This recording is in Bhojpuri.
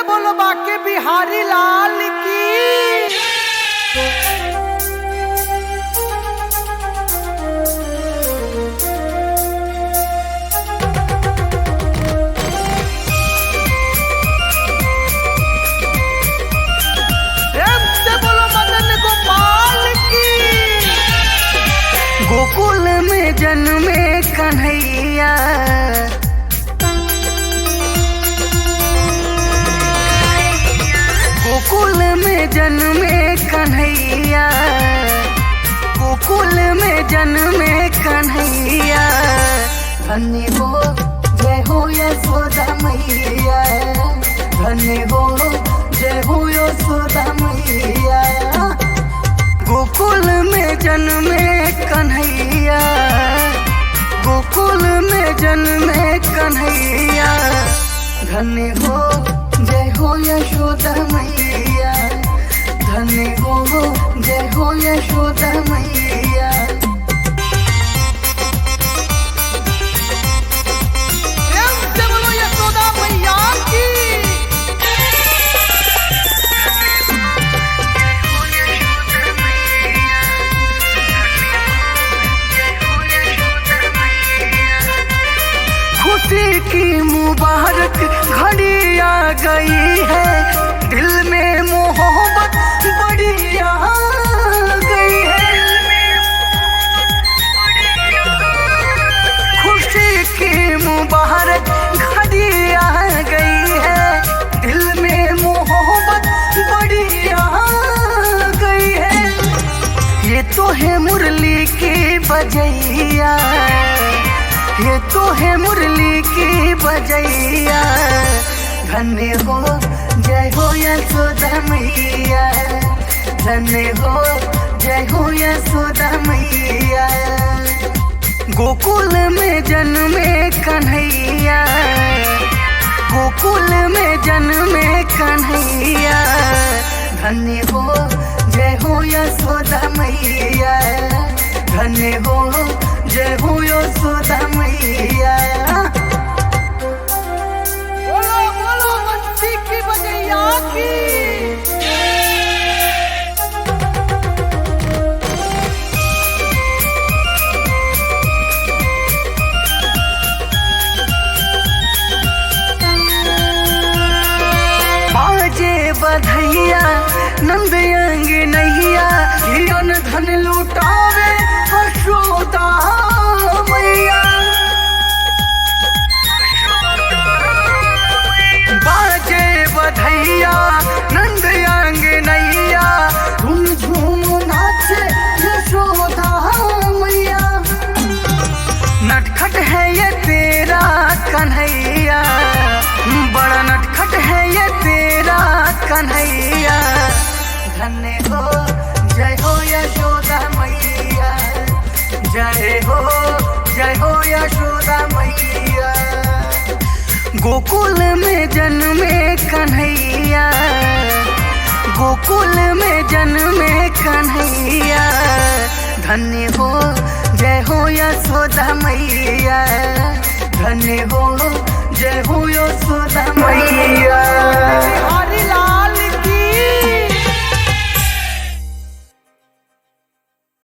बोलो बाके बिहारी लाल की। प्रेम से बोलो मदन गोपाल की। गोकुल में जन्मे कन्हैया, गोकुल में जन्मे कन्हैया, गोकुल में जन्मे कन्हैया। धन्य हो जय हो यशोदा मैया, धन्य हो जय हो यशोदा मैया। गोकुल में जन्मे कन्हैया, गोकुल में जन्मे कन्हैया। धन्य हो जय हो यशोदा मैया, धन्य हो जय हो यशोदा मैया। प्रेम से बोलो यशोदा मैया की। खुशी की मुबारक घड़ी आ गई है, दिल में मोहब्बत बड़ी आ गई है। खुशी की मुबारक घड़ी आ गई है, दिल में मोहब्बत बड़ी आ गई है। ये तो है मुरली की बजैया, ये तो है मुरली की बजैया। धन्य हो जय हो यशोदा मैया, धन्य हो जय हो यशोदा मैया। गोकुल में जन्मे कन्हैया, गोकुल में जन्मे कन्हैया। धन्य हो जय हो यशोदा मैया, धन्य हो जय हो यशोदा मैया। बोलो बोलो बंसी की बजैया की। बाजे बधैया नंद अंग नैया, हिरन धन लुटावे यशोदा मैया। बाजे बधैया नंद अंग नैया, झूम झूम नाचे यशोदा मैया। नटखट है ये तेरा कन्हैया, बड़ा नटखट है ये तेरा कन्हैया। धन्य हो जय हो यशोदा मैया, जय हो यशोदा मैया। गोकुल में जन्मे कन्हैया, गोकुल में जन्मे कन्हैया। धन्य हो जय हो यशोदा मैया, धन्य हो जय हो यशोदा मैया।